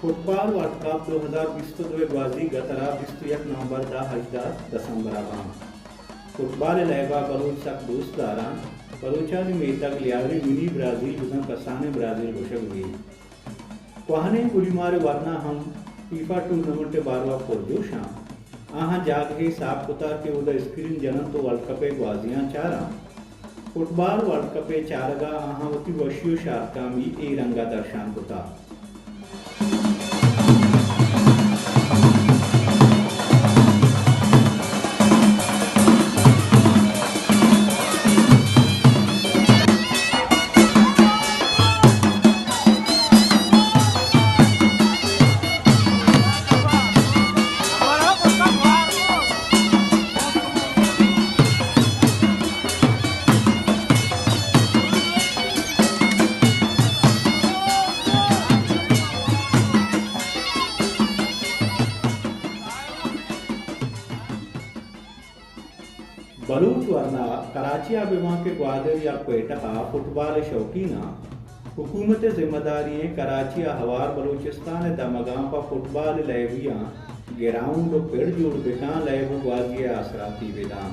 Football world cup دو ہزار بیست ءُ دو ءِ گوازی گترا بیست ءُ یک نومبر ءَ داں ہژدہ دسمبر ءَ باں۔ فٹبال ءِ لیب ءَ بلوچ سک دوست داراں۔ بلوچانی میتگ لیاری منی برازیل بزاں کسانیں برازیل گوشگ بیت۔ کوہنیں گلیمار ءِ ورنا ہم فیفا ٹورنامنٹ ءِ باروا پرجوش آں۔ آہاں جاگہے ساپ کتا کہ اودا اسکرین جننت ءُ ورلڈ کپ ءِ گوازیاں چاراں۔ فٹبال ورلڈ کپ ءِ چارگا آہاں وتی وشی ءُ شاتکامی اے رنگا درشان کتا۔ بلوچ ورنا کراچی ءَ بہ باں کہ گوادر یا کوئٹہ ءَ فٹبال ءِ شوقیناں حکومت ءِ ذمہ داری ایں کراچی ءَ ہوار بلوچستان ءِ دمگاں پہ فٹبال ءِ لیبیاں گراؤنڈ ءُ پڑ جوڑ بکاں، لیب ءُ گوازی ءِ آسراتی بداں۔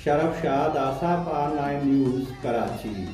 شرف شاد، آساپ، آن لائن نیوز، کراچی۔